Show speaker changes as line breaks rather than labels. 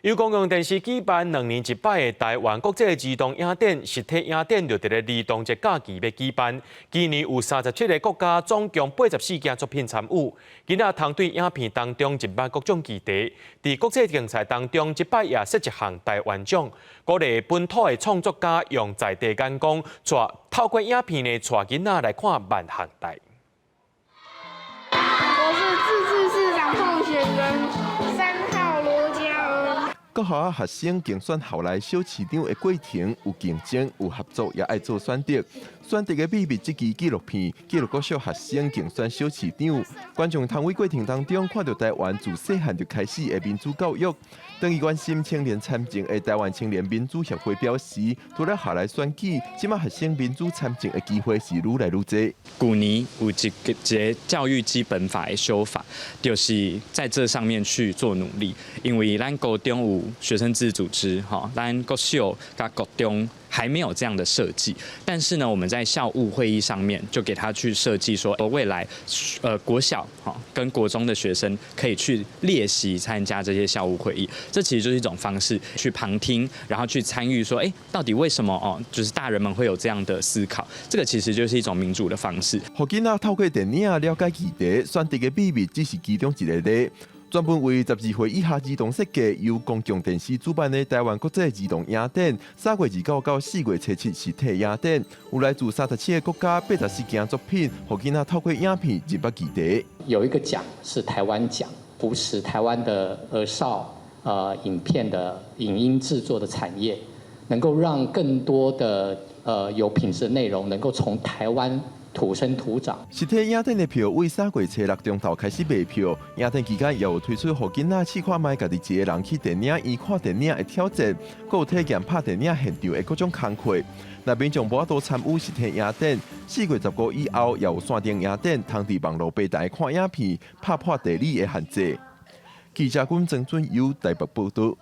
由公共電視舉辦2年一擺的台灣國際兒童影展，實體影展就佇咧兒童節假期欲舉辦。今年有37個國家，總共84件作品參與。囡仔通對影片當中認捌各種議題。佇國際競賽當中，這擺也設一項台灣獎，鼓勵本土的創作家用在地眼光，帶透過影片呢，帶囡仔來看萬項代。
我是自治市長候選人3號羅家恩。
國校學生競選校內小市長的過程有競爭、有合作，也愛做選擇。選擇的秘密這支紀錄片記錄國小學生競選小市長，觀眾通佇過程當中看著台灣自細漢就開始的民主教育。長期關心青年參政的台灣青年民主協會表示，除了校內選舉，這馬學生民主參政的機會是愈來愈多。
舊年有一個教育基本法的修法，就是在這上面去做努力。因為咱高中有學生自治組織，吼，咱國小佮國中還沒有這樣的設計。但是呢，我們在校務會議上面就給他去設計，說未來，國小哈跟國中的學生可以去列席參加這些校務會議。這其實就是一種方式去旁聽，然後去參與，說，哎，到底為什麼哦？就是大人們會有這樣的思考，這個其實就是一種民主的方式。
予囡仔透過電影了解議題，選擇的秘密只是其中一個例。專門為12歲以下兒童設計，由公共電視主辦的台灣國際兒童影展，3月29到4月27實體影展，有來自37個國家84件作品，予囡仔透過影片認捌議題。
有一個獎是台灣獎，扶持台灣的兒少影片的影音製作的產業，能夠讓更多的有品質的內容能夠從台灣土生土長。
實體影展的票為3月初六中晝開始賣票，影展期間也有推出予囡仔試看覓家己一個人去電影院看電影的挑戰，閣有體驗拍電影現場的各種工課。若民眾無法度參與實體影展，4月15以後也有線頂影展，通佇網路平台看影片，拍破地理的限制。記者阮曾俊友台北報道。